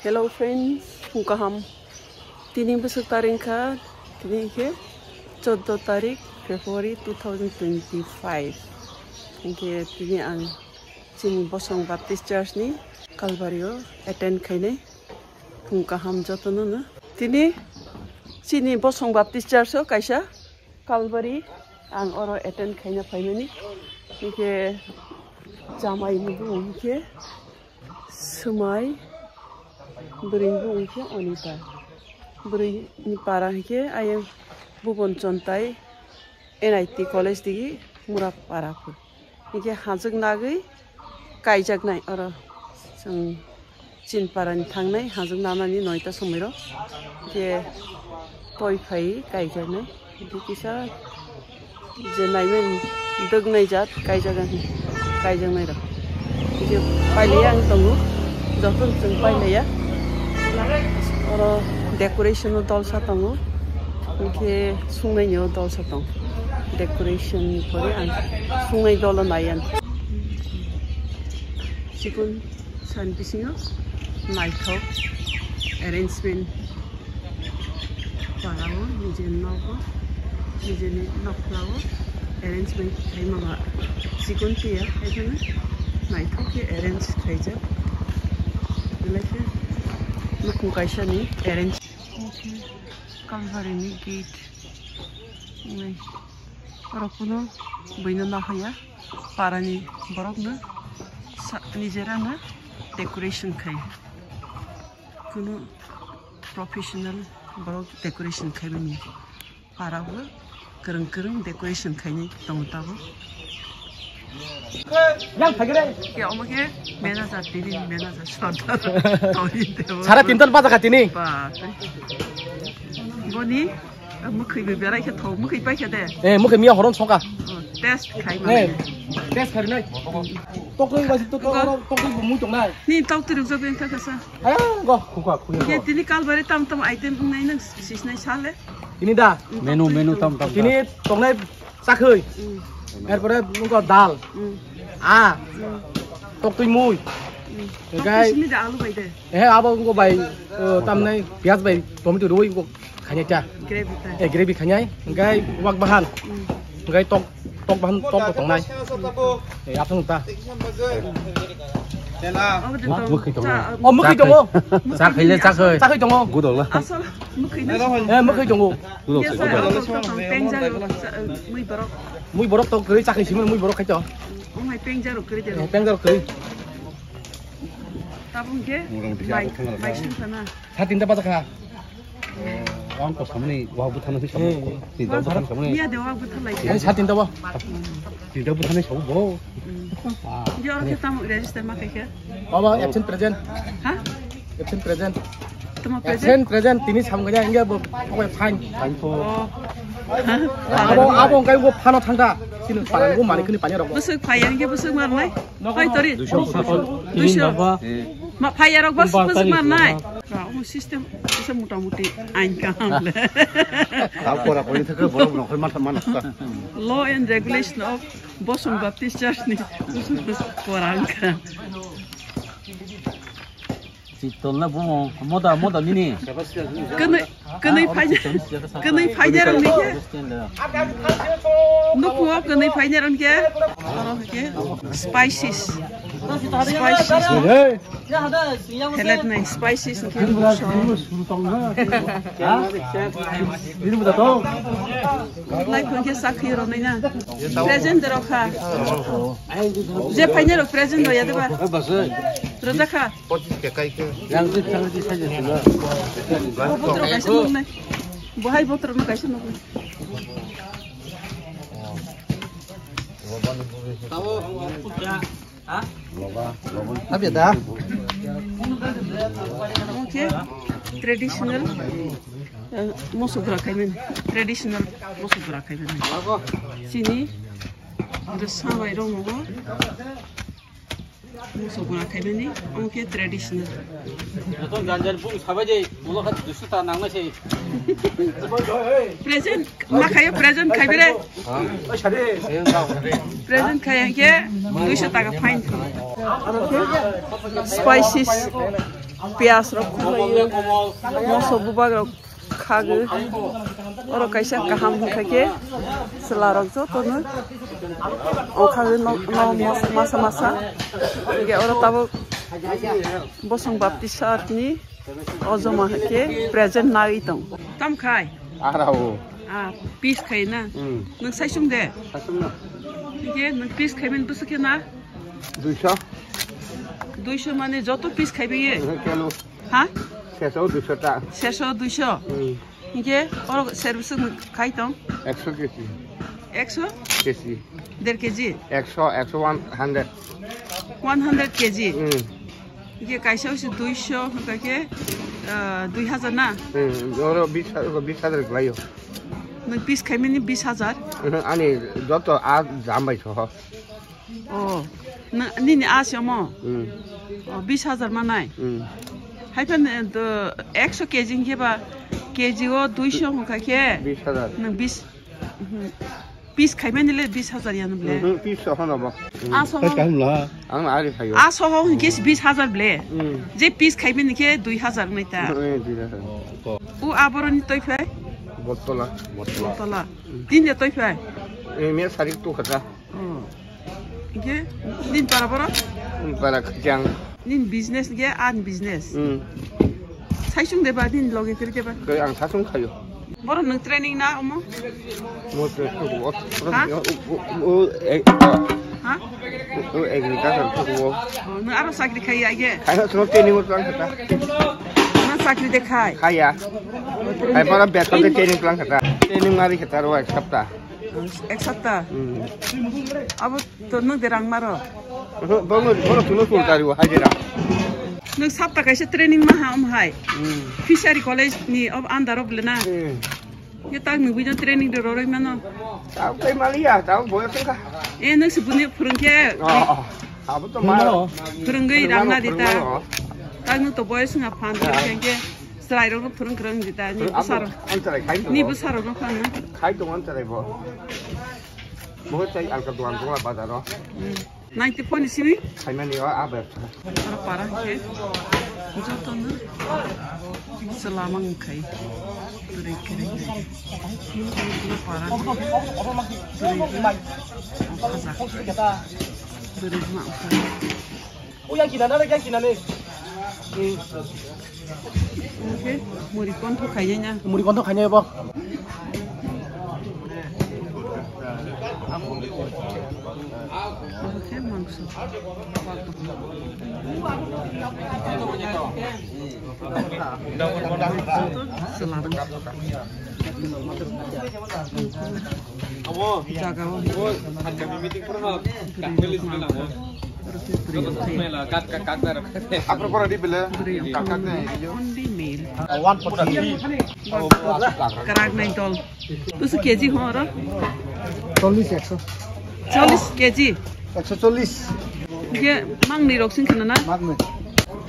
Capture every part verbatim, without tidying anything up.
Hello friends, phung kaham. Tini bwswk tarik kha, tini khe chordo tarik February two thousand twenty-five. Hinkhe tini ang chini Bosong Baptist Church ni Calvary o attend khainai. Phung kaham jotono no. Tini chini Bosong Baptist Church o kaisa Calvary ang oro attend khaina phaimani. Hinkhe chamai ni bumung hinkhe Swmai, bwrwi ni bumung hinkhe Onita. Bwrwi ni para hinkhe ayang Bhuban Chontai N I T College digi Murapara pho. Hinkhe hajwk nagwi kaijaknai oro chwng Chinparani thangnai hajwk nanani noita somoiro. Hinkhe toi phai kaijaknai. Hinkhe kisa je naimani dwgnai jat kaijak ang, kaijaknai rok. Hinkhe pailaiya ang tongo, jotono chwng pailaiya. Oro decoration o dolsa tongo, hinkhe sungnaini o dolsa tongo. Decoration ni pore ang sungnai dolo naiya. Chikon san bisingo naithok arrangement. Parao nijeni nogo, nijeni nokhlao arrangement khaima ba chikon phiya, haikheno naithok khe arrange khaijak. Belai khe nukhung kaisa ni arrange. Calvary ni gate. Oro kuno buino nahoya, parani borokno sa-, nijerano decoration khai. Kuno professional borok decoration khaimani. Parao kwrwng kwrwng decoration khainai tongo tabuk. Yang phagere. Ke omo khe manager, tini manager Sardar Tawin Debbarma. Sara tinta baja kha tini. Bapre. Boni, ah, mwkhwi bai berai khe tho, mwkhwi pai khe de. Eh, mwkhwi miya horon soka. Oh, test khai. Eh, mane. Test khai nai. Tokoi wasi to, to, tokoi bo mui tongnai. Ni tok tu ruk jok yang kha kasa. Ayo, go. Khuka, khuya go. Ye tini Calvary tam tam item nai nang sisnai sale. Ini da? Menu, menu tam tam. Ini tongnai chakhwi. Mm. Erpore nungko dal. Mm. A. Mm. Toktwi mui. Mm. Gai. Toktwi simi da alu bai de. Eh, abo nungko bai, eh, tamnai piyaj bai tomato rwi nungko khanya cha. Gravy ta. Eh, gravy khanyai. Gai wak bahan. Mm. Gai tok, tok bahan, tok bo tongnai. Eh, apung ta. Abo de. Mwkhwi tongo. Oh, mwkhwi tongo. Chakhwi le chakhwi. Chakhwi tongo. Gudol. Asal. Mwkhwi na. Eh, mwkhwi tongo. Yes, sir. Tong, tong, tong. Pengja rok, sa-, mui borok. Mui borok tong kwrwi chakhwi simi mui borok khaito. Ong hai pengja rok kwrwi de. Eh, pengja rok kwrwi. Tabung khe mai, mai sung sana. Sa tinta baja kha. Ang ko samani wa buthana si samani. Eh. Tinta buthana samani. Iya de wa buthalai. Eh, sa tinta ba. Tinta buthana sabu bo. Hmm. Ah. Dia orang kita mau register makai khe. Baba, absent present. Ha? Absent present. Tamo present? Absent present, tini samganya, enggak, bo, pokoknya fine. Fine po. Oh. Abo, abo, engkai bo phano thangta. Sini parang bo manik ni panya rok. Busuk phaya, enggak busuk marnai. Pai tori. Duiso. Duiso. Ma phaya rok bas busuk marnai. Ba, o system, system mota moti ain kaham le. Tao pora pori thaka, borok nokhor mata mana. Law and regulation of Bosong Baptist Church ni pora wngkha. Chitol na bumo, moda, moda nini. Kwnwi, kwnwi phai-, kwnwi phainarok ni khe. Nukhungo kwnwi phainarok ni khe. Oro khe spices. Spices. Helet nai spices ni khe. Lai phai khe sakhi rok nai na. Present rok kha. Je phainarok present rok ya de ba. Rwjak kha. Pochis ke kai ke. Yang tu chang di saja sila. Bo botro kaisa nuknai. Bo hai botro no kaisa nuknai. Tabo. Ha? Loba, loba. Abi da. Okay. Traditional, eh, musugra kaimen. Traditional musugra kaimen. Sini. Ro sabai ro mo. Musugra khaimani, omo khe traditional. Joto ganjar bung sabai je, ulo kha dusu ta nangna se. Present, ma khayo present khaibe re. Present khaiya khe duiso taka fine. Spices. Piyaj rok khulaio, moso bubak rok khagwi. Oro kaisa kaham hwnkha khe chwla rok jotono ongkhagwi no, no mos-, masa masa. Hwnkhe oro tabuk bosong baptisa ni o joma hwnkhe present nai tong. Tam khai? Ara o. Ah, piece khai na? Hmm. Nwng saisung de? Saisung na. Hwnkhe nwng piece khai mani bwswk khe na? Duisho. Duisho mane joto piece khaibai? Eh, kilo. Ha? Seso duisho ta. Seso duisho? Hmm. Hingke oro serviswk khai tong? Ekso kg. Ekso? Kg. Der kg? Ekso, ekso one hundred. One hundred kg? Hmm. Hingke kaisa wngse duisho, hingke, ah, dui hajar na? Hmm, oro bis, bis hajar glaio. Nwng piece khaimani bis hajar? Mhm, ani joto a jam bai soho. Oh, na, nini a se omo? Hmm. Oh, bis hajar manai? Hmm. Haiphan, eh, do, ekso kg hingke ba, kg o duisho hingkha khe? Bis hajar. Nwng bis, mhm. Piece khaimani le bis hajar yanu ble? Mhm, piece soho no bo. Hmm. A soho. Ang ari khayo. A soho hingke bis hajar ble. Hmm. Je piece khaimani khe dui hajar nai ta. Eh, dui hajar. U aboroni toi phai? Bottola. Bottola. Tin de toi phai? Eh, me sarik tu khata. Oh. Hingke, nin para boro? Nin para kajang. Nin business ge, an business. Hmm. Saisung deba, nin loge kiri deba. Koi ang sasung khayo. Boro nung training na omo? Mo training ko. Ha? O, o, o, e, ha? O, o, agriculture ko. Oh, nung aro sakri khai ya ge? Khai na training mo tlang kata. Na sakri de khai? Khai ya. Khai para beton de training tlang kata. Training mari kata ro ek sapta. Ek sapta? Hmm. Abo to nwng de rang maro? Oho, bono, bono tuno tul tari o hajira. Nwng sapta kaisa training ma ha om hai. Hmm. Fishery College ni ob under of lena. Hmm. Ye tak nwng bijan training de roroi mano. Tau kai mali ya, tau boyo tengka. Eh, nwng se buni phwrwng khe. Oh, oh. Abo to ma. Phwrwngwi rang na di ta. Phwrwngmano. Tak nwng to boyo swnga phan khe. Chwrairokno phwrwng kwrwng di ta, ni bwsarok. Ang chwrai khai tongo. Ni bwsarokno phano. Khai tongo ang chwrai bo. Bo chai alka duan tongo bazaro. Hmm. Ninety four ni simi? Khaimani o a ber. Oro para khe. Jotono chwla mang khai. Kwrwi kwrwi. Para. Kwrwi. Kwrwi ma. Oke, muri kontho khainai na? Muri kontho khainai bo. Oke, mangso. Salam. Jaga o. Karak nai dol. Tusu K G ho oro? Chollis, ekso. Chollis K G? Ekso chollis. Ke mang ni rok sing khna na? Mang ni.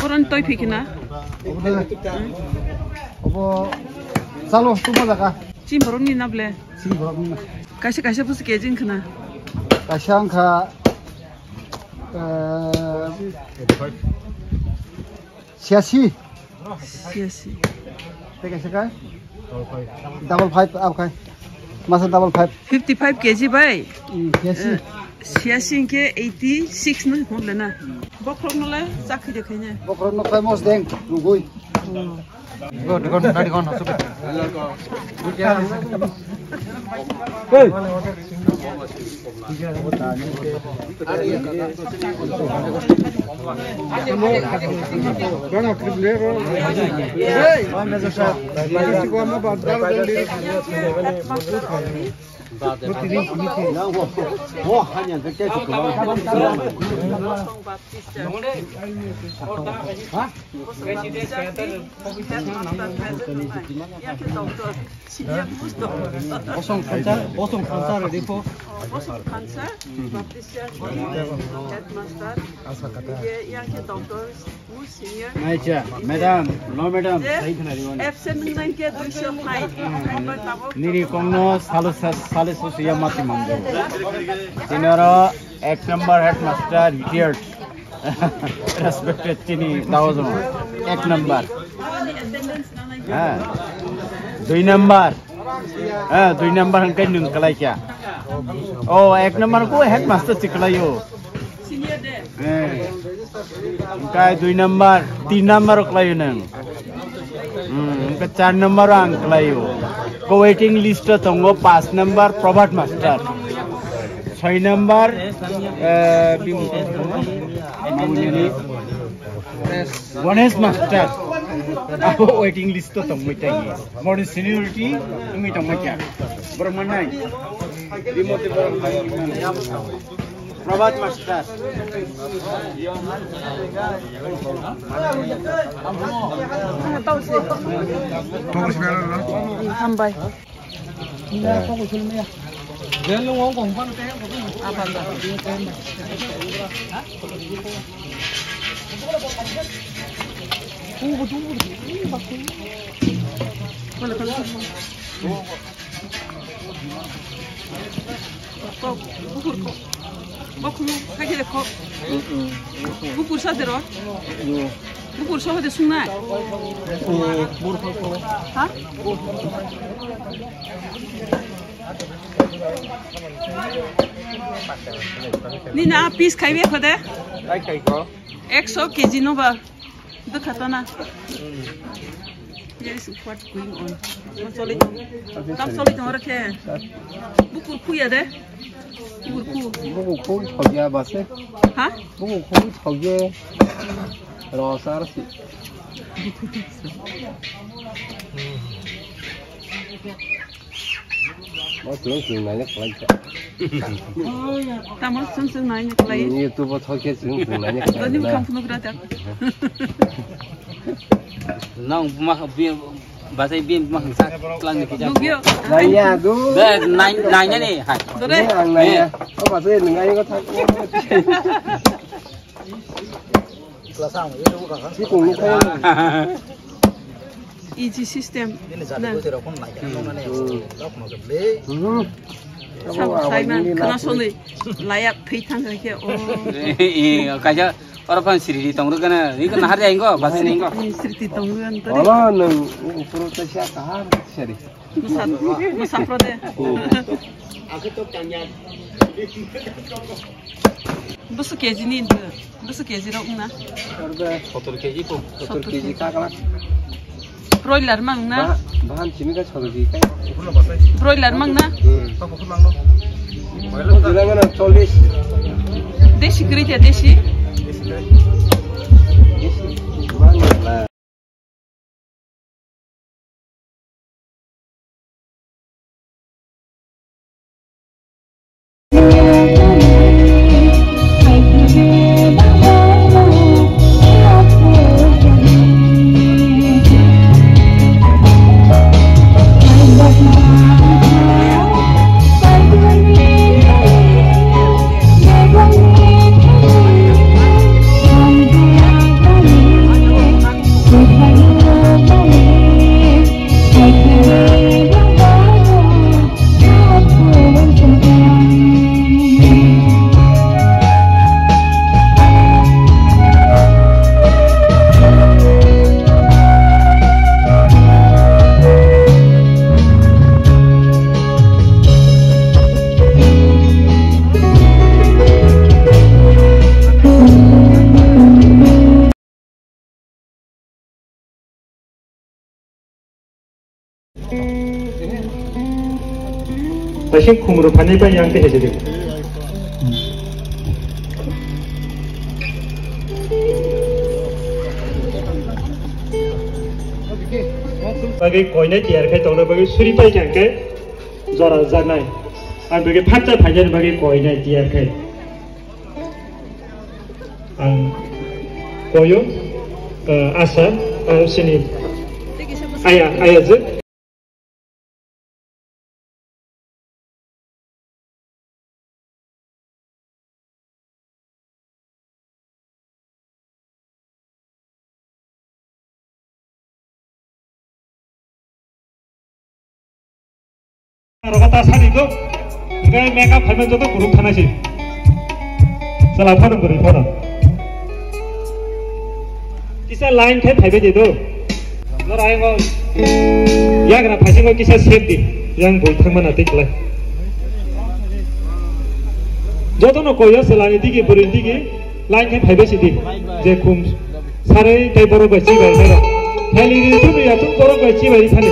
Koron toi phi khna? Obo de. Obo chalo, tu ma jaga. Chim borom ni na ble? Chim borom ni na. Kaisa kaisa pusi K G wngkha na? Kaisa wngkha, eh, siasi. Siasi. Tei kaisa kha? Double five, abo khai. Masa double five. Fifty five K G bai? Hmm, siasi. Eh, siasi hingke eighty six no hwnle na. Bokrok no le chakhi de khaine. Bokrok no khai mos deng, rugui. Hmm. Bosong Khansa, Bosong Khansa redi ko. Bosong Khansa, Baptist Church ni headmaster. Ye yang ke doctor, mu senior. Naicha, madam, no madam, sai khna riwani. Absent nang ke duisho phai. Nini kongno salo sa-, sale susiya mati mando. Tinara ek number headmaster retired. Respected chini daojong ek number. Ha. Dui number. Ha, dui number hwnkhe nwng kwlai kha. Oh, ek number ko headmaster si kwlai o. Eh. Hwnkhe dui number, tin number kwlai o nwng. Hmm, hwnkhe char number ang kwlai o. Ko waiting list o tongo pas number Prabhat master. Soi number, eh, bini Ganesh master. Abo waiting list o tongmai tai. Boni seniority wngwi tongmai kha. Borok mannai. Prabhat master. Hambai. Bukur ko. Bukur sa de ro. Bukur sa de sung na. Ha? Ni na piece khai be khode. Ekso K G no ba. Dukha tana. Here is what going on. Tam choli tong. Tam choli tong oro khe. Bukur khu ya de. Bukur khu. Bukur khu thok ya base. Ha? Bukur khu thok ye. Ro sar si. Bo chwng chwng naina khlai kha. Tamo chwng chwng naina khlai. YouTube o thok khe chwng chwng naina khlai. Doni bwkhang phunuk ra ta. Nang buma bi-, basai bi buma sa klang ni kija. Nugyo. Naiya du. Be nai, nai ni hai. Dore. Ang naiya. O basai nung ai ko thak. Sikung ni kaya. Easy system. Ini jadi na. Gue tidak pun naik. Hmm. Mana yang sok, sok mau ke beli. Hmm. Sab saiman khna sonwi laya thwi thang khe o. Eh, eh, kaisa oro phan siri tong ru kana. Ni kana har jai ngo, bas ni ngo. Ni siri tong ru an to. Olo nang puro ta sha kahar sari. Musa, musa pro de. Busu K G ni, busu K G rok na. Sotor K G ko. Sotor K G ka kala. Broiler mang na. Ba-, bahan simi ka sotor K G ka. Broiler mang na. Hmm. Sotor na cholish. Desi kri kya desi? Desi. Mang na. Kaisa khumru phani bai yang tei hejedi. Bagwi koinai tiyar khai tongna bagwi suri pai kha khe jora jaknai. Ang bagwi phatsa phainani bagwi koinai tiyar khai. Ang koyo, eh, asa, eh, sini. Aya, aya je. Rogo ta sani do. Hingke makeup khaima joto group thana si. Sala phano guri phano. Kisa line khe phaibai di do. Nora ayang o yagra phaisingo kisa sep di. Yang bui thangma na tik lai. Jotono koyo selani digi, bwrwi digi, line khe phaibai si di. Je khum sarwi tei borok bai chibai nero. Thali ri thumri ya thum borok bai chibai ri thani.